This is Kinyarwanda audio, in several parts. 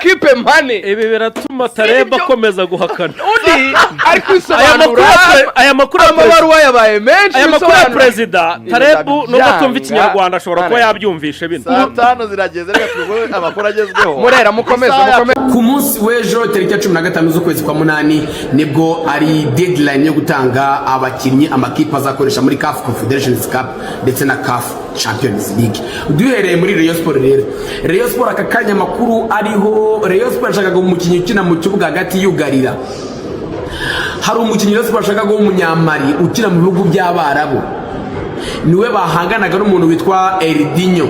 Kipe money. Ibi biratuma Tareba akomeza guhakana. Undi ari Aya makuru kwisobanura. Aya makuru ya perezida Amabaruwa yabaye menshi. Aya makuru ya Bisobanura. perezida Tarebu, nubwo atumva Ndabyanga. Ikinyarwanda, ashobora kuba yabyumvishe bino. Saa 5 zirageze, reka tuvuge amakuru agezweho. Murera, mukomeze. Isaha ya Mukomeze. Ku munsi w'ejo, tariki ya 15 z'ukwezi kwa munani, nibwo ari deadline yo gutanga abakinnyi amakipe azakoresha muri CAF Confederations Cup ndetse na CAF Champions League. Duhereye muri Rayon Sport rero, Rayon Sport aka kanya amakuru ariho, Rayon Sport yashakaga umukinnyi ukina mu kibuga hagati yugarira. Hari umukinnyi Rayon Sport yashakaga w'Umunyamari ukina mu bihugu by'Abarabu, niwe bahanganaga n'umuntu witwa Eridinho.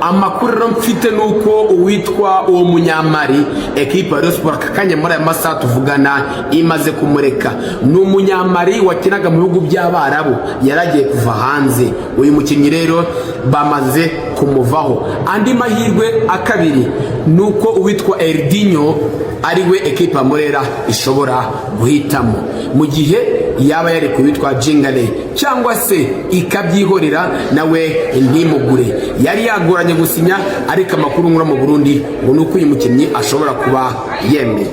Amakuru rero mfite ni uko uwitwa uwo Munyamari, ekipa ya Rayon Sport aka kanya muri aya masaha tuvugana imaze kumureka. Ni Umunyamari wakinaga mu bihugu by'Abarabu, yari agiye kuva hanze. Uyu mukinnyi rero bamaze kumuvaho. Andi mahirwe akabiri ni uko uwitwa Eridinho ari we ekipa ya Murera ishobora guhitamo mu gihe yaba yari ku witwa Jingale, cyangwa se ikabyihorera nawe ntimugure. Yari yagoranye gusinya, ariko amakuru nkura mu Burundi ngo ni uko uyu mukinnyi ashobora kuba yemeye.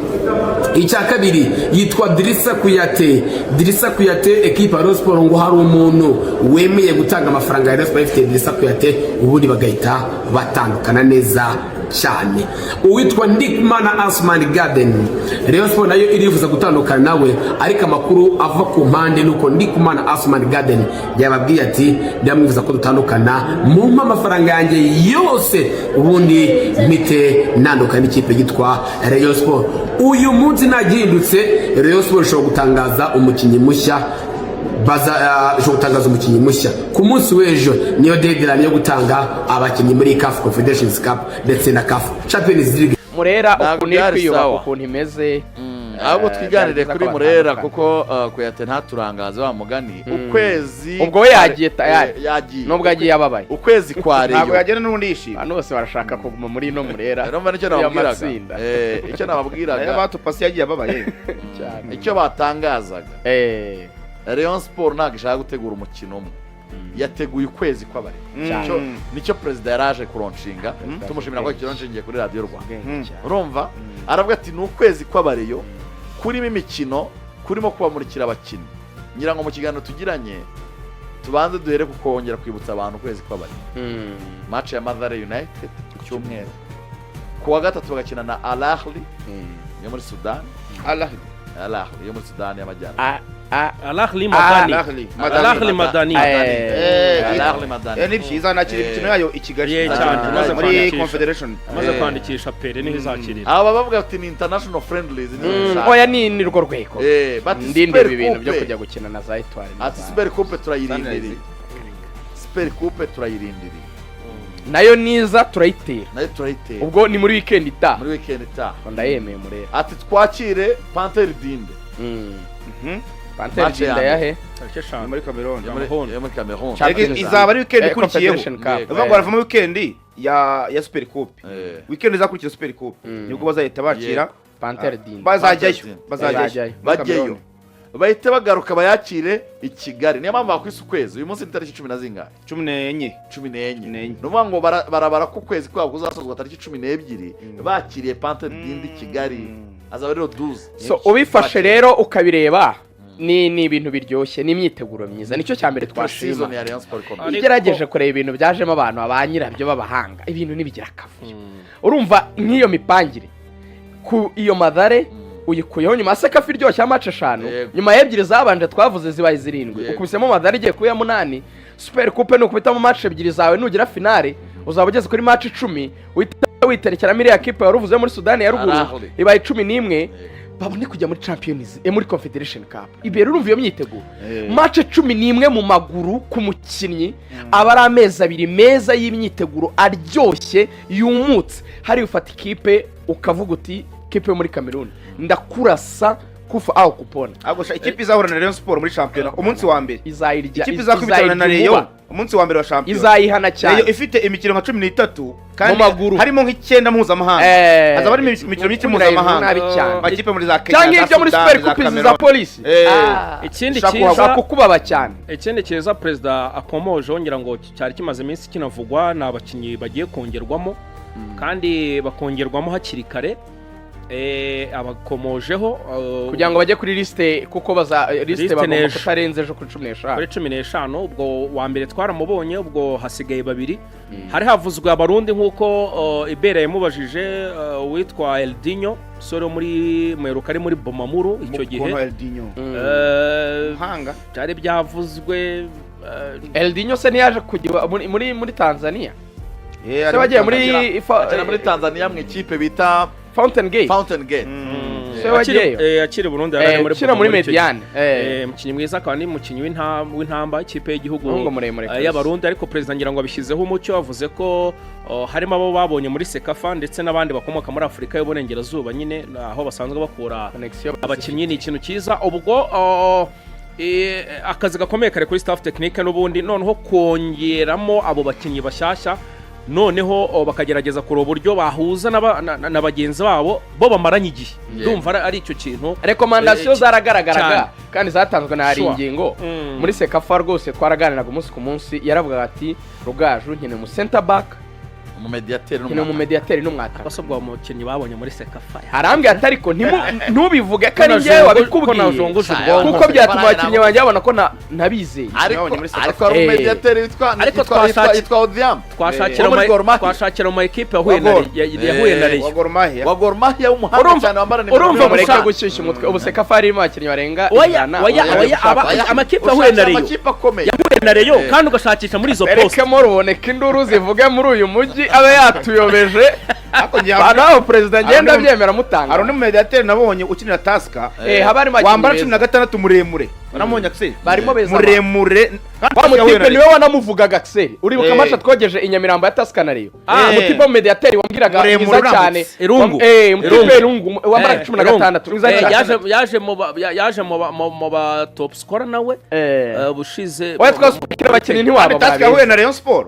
Icya kabiri yitwa Dirisa Kuyate. Dirisa Kuyate, ekipa ya Rayon Sport ngo hari umuntu wemeye gutanga amafaranga ya Rayon Sport ifite Dirisa Kuyate, ubundi bagahita batandukana neza cyane. Uwitwa Ndikumana Asman Garden, Rayon Sport nayo irifuza gutandukana nawe, ariko amakuru ava ku mpande nuko Ndikumana Asman Garden yababwiye ati: "Ndamwifuza ko dutandukana, mumpe amafaranga yanjye yose, ubundi mpite nandukana n'ikipe yitwa Rayon Sport." Uyu munsi ntagihindutse, Rayon Sport ishobora gutangaza umukinnyi mushya, baza ishobora gutangaza umukinnyi mushya ku munsi w'ejo. Niyo deadline yo gutanga abakinnyi muri CAF Confederations Cup ndetse na CAF Champions League. Murera Ntabwo ukuntu iri byari kwiyubaka, sawa. ukuntu imeze. Ahubwo twiganire Byari byiza kuri ko Murera, batandukana. kuko Kuyate ntaturangaze wa mugani ukwezi Ubwo we yagiye tayari. Yagiye. Nubwo agiye ababaye. Ukwezi kwa Ntabwo Rayon. yagenda n'ubundi yishimye. Abantu bose barashaka kuguma muri ino Murera Urumva nicyo nababwiraga. y'amatsinda. Icyo nababwiraga. Nayo batupasi yagiye ababaye. Cyane. Icyo batangazaga, Rayon Sport ntabwo ishaka gutegura umukino umwe, yateguye ukwezi kw'Abarera. Cyane. Nicyo perezida yaraje kulaunchinga, tumushimira ko yakilaunchingiye kuri Radiyo Rwanda. Ubwenge cyane. Urumva aravuga ati: "Ni ukwezi kw'Abareyo kurimo imikino, kurimo kubamurikira abakinnyi." Ngira ngo mu kiganiro tugiranye tubanze duhere ku kongera kwibutsa abantu ukwezi kw'Abareyo. Match ya Mathare United ku cyumweru, ku wa gatatu bagakina na Al Ahly yo muri Sudani. Al Ahly. Al Ahly yo muri Sudani y'Amajyaruguru. A a Al Ahly Madani. Al Ahly. Al Ahly Madani. Al Ahly Madani. Nibyo, izanakira imikino yayo i Kigali. Ye cyane, imaze muri kwandikisha. Confederation. Amaze kwandikisha pere niho izakirira. Aba bavuga ati ni international friendlies nizo dushaka. Oya, ni rwo rwego. Bati Ndinde Super ibi bintu byo Coupe. kujya gukina na za Etoile na Ati Super Coupe turayirindiriye, Sunrise. Super Coupe turayirindiriye. Nayo niza turayitera. Nayo turayitera. Ubwo ni muri weekend itaha. Muri weekend itaha. Ngo ndayemeye Murera. Ati twakire Panthère Dinde. Panthère Match ya Dinda mbere. yahe? Tariki 5. Muri Cameroon. Yo muri Cameroon. yo muri Cameroon. Champions Ege, izaba ari weekend ikurikiyeho. Confederation Cup. Bavuga ngo baravamo weekend ya Super Coupe. Weekend izakurikira Super Coupe nibwo bazahita bakira. Panthère Dinda. Bazajyayo. Panthère Dinde. Bazajyayo. Bazajyayo. Muri Bajyeyo, Cameroon. bahite bagaruka bayakire i Kigali. Niyo mpamvu bakwise ukwezi. Uyu munsi ni tariki cumi na zingahe? 14. 14. 14. Ni ukuvuga ngo barabara ko ukwezi kwabo kuzasozwa tariki 12 bakiriye Panthère Dinde i Kigali, azaba rero 12. So ubifashe rero ukabireba, ni ibintu biryoshye, ni imyiteguro myiza, nicyo cya mbere season twashima. ya Rayon Sport ikomeye. Iyo ugerageje kureba ibintu byajemo abantu ba nyirabyo b'abahanga, ibintu ntibigira akavuyo. Urumva nk'iyo mipangire ku iyo Mathare uyikuyeho nyuma ya CECAFA iryoshye ya match eshanu, nyuma y'ebyiri zabanje twavuze zibaye zirindwi, ukubisemo Mathare igiye kuba iya munani. Super Coupe nukubitamo match ebyiri zawe, nugira finale uzaba ugeze kuri match 10, uhita witerekeramo iriya kipe wari uvuze muri Sudani ya Ruguru. Al Ahly. Ibaye 11, babone kujya muri Champions, muri Confederation Cup. Ibyo urumva iyo myiteguro, match 11 mu maguru ku mukinnyi aba ari amezi 2 meza y'imyiteguro aryoshye yumutse. Hari ufata ikipe ukavuga uti: "Kipe yo muri Cameroon ndakurasa kufa aho kupona." Ahubwo sha, ikipe izahura na Rayon Sport muri shampiyona umunsi wa mbere, Izayirya. ikipe izakubitana na Izayirya Rayon vuba. umunsi wa mbere wa shampiyona, Izayihana cyane. Rayon ifite imikino nka 13 kandi Mu maguru. harimo nk'icyenda mpuzamahanga, hazaba harimo imikino myinshi mpuzamahanga, Nabi cyane. amakipe muri za Kenya, Cyangwa za ibyo muri Sudani, Super za Coupe za Cameroon. Polisi. Ikindi Ushaka cyiza, ushobora kukubaba cyane. Ikindi cyiza perezida akomoje, ngira ngo cyari kimaze iminsi kinavugwa, ni abakinnyi bagiye kongerwamo. Kandi bakongerwamo hakiri kare. Abakomojeho Kugira ngo bajye kuri liste, kuko baza liste Liste bagomba n'ejo. kutarenza ejo kuri 15. Kuri 15. Ubwo wa mbere twaramubonye, ubwo hasigaye babiri. Hari havuzwe Abarundi nk'uko Ibera yamubajije, uwitwa Eldinho, umusore wo muri Mweruka ari muri Bomamuru icyo gihe. Mukono Eldinho. Muhanga. Byari byavuzwe Eldinho se ntiyaje kujya muri Tanzania? Eh, Se ari wagiye muri Tanzania. Akina muri Tanzania mu ikipe bita Fountain Gate. Fountain Gate. Se wagiyeyo? Akiri Burundi yari ari muri Ukina muri Bomamuru icyo gihe. Mediane. Umukinnyi mwiza, akaba ni umukinnyi w'intamba ikipe y'igihugu Umuhungu muremure kabisa. y'Abarundi. Ariko perezida ngira ngo abishyizeho umucyo, avuze ko harimo abo babonye muri CECAFA ndetse n'abandi bakomoka muri Afurika y'Uburengerazuba nyine, aho basanzwe bakura Connexion. abakinnyi. Ni ikintu cyiza. Ubwo akazi gakomeye kare kuri staff technique n'ubundi, noneho kongeramo abo bakinnyi bashyashya, noneho bakagerageza kureba uburyo bahuza na bagenzi babo bo bamaranye igihe. Ndumva ari icyo kintu. Recommandation zaragaragaraga cyane. kandi zatanzwe na hari Sure. ingingo. Muri CECAFA rwose twaraganiraga umunsi ku munsi, yaravugaga ati: "Rugaju, nkeneye umu center back, Umumediateri. nkeneye umumediateri n'umwataka." Abasobwa umukinnyi babonye muri CECAFA. Arambwira ati: "Ariko ntubivuge ko ari njyewe Ko wabikubwiye, nazunguje ubwonko." kuko byatuma abakinnyi banjye babona ko ntabizeye." Ariko Nabonye muri CECAFA. ariko hari umumediateri witwa Ariko yitwa Odiam Twashakira Wo muri Gor Mahia. Twashakira mu ma ekipe yahuye na Wa Gor. Yahuye na Wa Rayon. Gor Mahia. Wa Gor Mahia w'umuhanga cyane, wambara nimero Urumva Mureke gusa gushyushya umutwe. Ubu CECAFA harimo abakinnyi barenga Oya, 100. oya, Oya, oya, Oya, amakipe yahuye na ushakira Rayon. amakipe akomeye. Yahuye na Rayon kandi ugashakisha muri izo poste. Erekemo Ruboneka, induru zivuge muri uyu mujyi, abe yatuyobeje. Ariko njye Abantu babo perezida ngenda Hari undi byemera mutanga. Hari undi mumediateri nabonye ukinira Tusker. Haba harimo abakinnyi Wambara beza. 16, muremure. Wanamubonye, Axel? Barimo beza. Muremure kandi Wa Tusker yahuye mutipe na niwe wanamuvugaga, Axel, uribuka amasha twogeje i Nyamirambo ya Tusker na Rayon? Umutipe w'umumediateri wambwiraga Muremure mwiza urambutse. cyane. Irungu. Umutipe Irungu. Irungu wambaraga cumi na Irungu. gatandatu, mwiza cyane. Yaje mu ba top scorer nawe bushize. Oya, twasukira abakinnyi ntiwaba Kandi Tusker yahuye na Rayon Sport,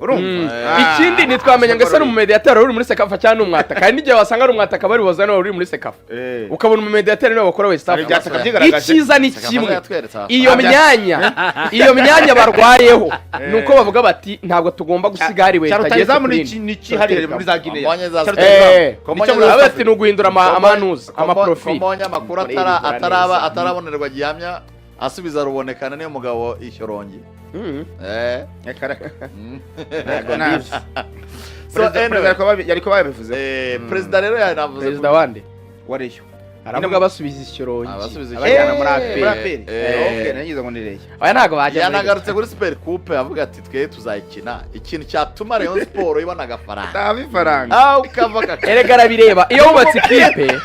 urumva? Ikindi ntitwamenya ngo ese ni umumediateri uri muri CECAFA cyangwa ni umwataka. Hari n'igihe wasanga ari umwataka bari buzane uri muri CECAFA, ukabona umumediateri niwe bakora West Hari Africa. ibyataka byigaragaje. Icyiza ni CECAFA kimwe, yatweretse aha. iyo myanya barwayeho ni uko bavuga bati: "Ntabwo tugomba gusiga hariwe Cya tageze rutahizamu kuri ni indi." iki? Ni cyihariye muri za Guinea. Kombonye za Cya rutahizamu. Kombonye Nicyo muri za Abe ati ni uguhindura amanuza, amaprofil. Kombonye amakuru Muri bikora ataraba neza. atarabonerwa gihamya, asubiza Rubonekana niyo mugabo Ishyorongi. Reka, reka. Ntabwo Nabi. mbizi. So Perezida anyway, perezida yari kuba yabivuze. Perezida rero yanavuze Perezida wande? Wa Rayon. Aravuga basubiza Ishyorongi, Abasubiza abajyana muri Muri APR. APR. Okay, nagize ngo ni Rayon. Oya, ntabwo bajya muri Yanagarutse kuri Super Coupe, avuga ati: "Twe tuzayikina, ikintu cyatuma Rayon Sport ibona agafaranga." Taba ifaranga. Ah, ukava kaka. Erega arabireba, iyo wubatse ikipe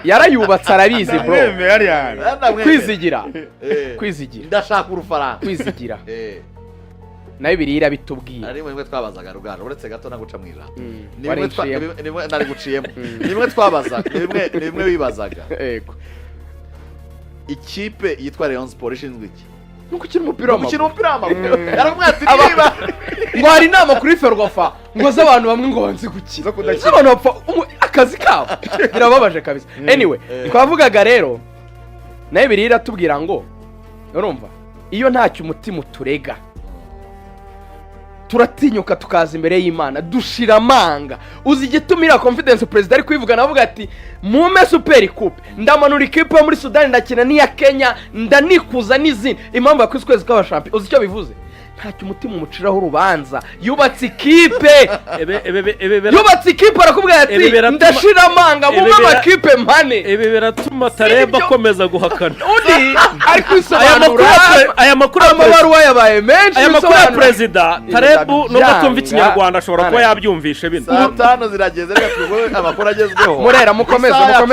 yarayubatse, arabizi bro. Ndamwemeye hariya hantu. Ndamwemera. Kwizigira. Kwizigira. Ndashaka urufaranga. Kwizigira. Nayo biriya irabitubwira. Ari bimwe twabazaga, Rugaju, uretse gato naguca mu ijambo. Ni bimwe Warinciyemo. ni bimwe nari guciyemo, ni bimwe twabazaga, ni bimwe wibazaga. Yego. Ikipe yitwa Rayon Sport ishinzwe iki? Ni ugukina umupira Gukina w'amaguru. umupira w'amaguru. Yaramubwiye ati niba Ngo hari inama kuri FERWAFA ngo z'abantu bamwe ngo banze gukina, Zo kudakina. z'abantu bapfa akazi kabo, birababaje kabisa. Anyway, twavugaga rero nayo biriya iratubwira ngo urumva iyo ntacyo umutima uturega, turatinyuka tukaza imbere y'Imana dushira amanga. Uzi igituma iriya confidence perezida ari kubivuga? Navuga ati: "Mume Super Coupe, ndamanura ikipe yo muri Sudani, ndakina n'iya Kenya, ndanikuza n'izindi." Impamvu yakwise ukwezi kw'abashampiyo, uzi icyo bivuze? Ntacyo umutima umuciraho urubanza, yubatse ikipe. Yubatse ikipe, arakubwira ati: Ibi "Ndashira amanga, mume amakipe mpane." Ibi biratuma Tareba akomeza guhakana. Undi ari Aya makuru kwisobanura. aya makuru ya perezida Amabaruwa yabaye menshi. Aya makuru ya bisobanura. perezida Tarebu, nubwo Ndabyanga. atumva Ikinyarwanda, ashobora kuba yabyumvishe bino. Saa 5 zirageze, reka tuguhe amakuru agezweho. Murera, mukomeze. Isaha ya Mukomeze.